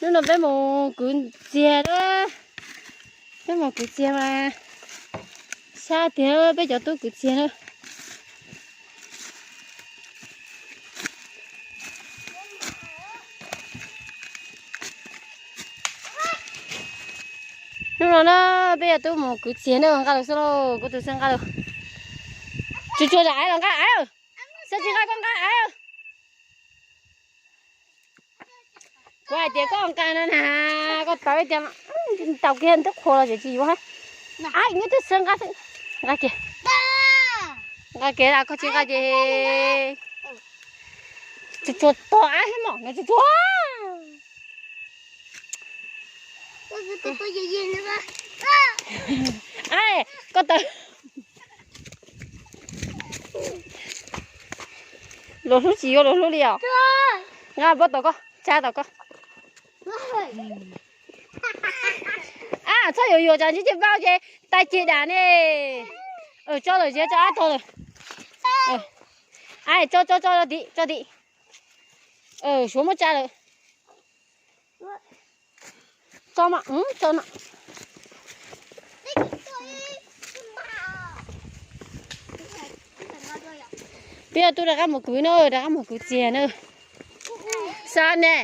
Hnub no peb mus kwv txiag na. Peb mus kwv txiag mas sab tiag, peb cov tub kwv txiag na. Hnub no na, peb cov tub mus kwv txiag na, nqa lawm xwb lauj, kuv tus xeeb nqa lawm. Tsuag tsuag zam aiv los nqa aiv. Xeeb tsis nqa koj nqa aiv. Kuv hais tias koj nqa no na, koj tawv tias tau kiag ntub qhuav los tsis yuav. Ai, nyob twb xeeb nqa, nqa kiag. Nqa kiag, koj tsis nqa ces tsuag tsuag tog aiv mom no tsuag tsuag. Ai, koj tawv. Luag hlub tsis yuav luag hlub li os. Nqa pob tom koj, tsa tom koj. Ab, txhob yuam yuam tsam ntsib ceg npau ces tag ceg dam ne. Tso lawm, tso ab tog lawm. Ai, tso tso tso tim, tso tim. Suav muab tsa lawm. Tso mas, tso no. Peb tub rov qab mus kwv na, rov qab mus kwv txiag na. Xav ne.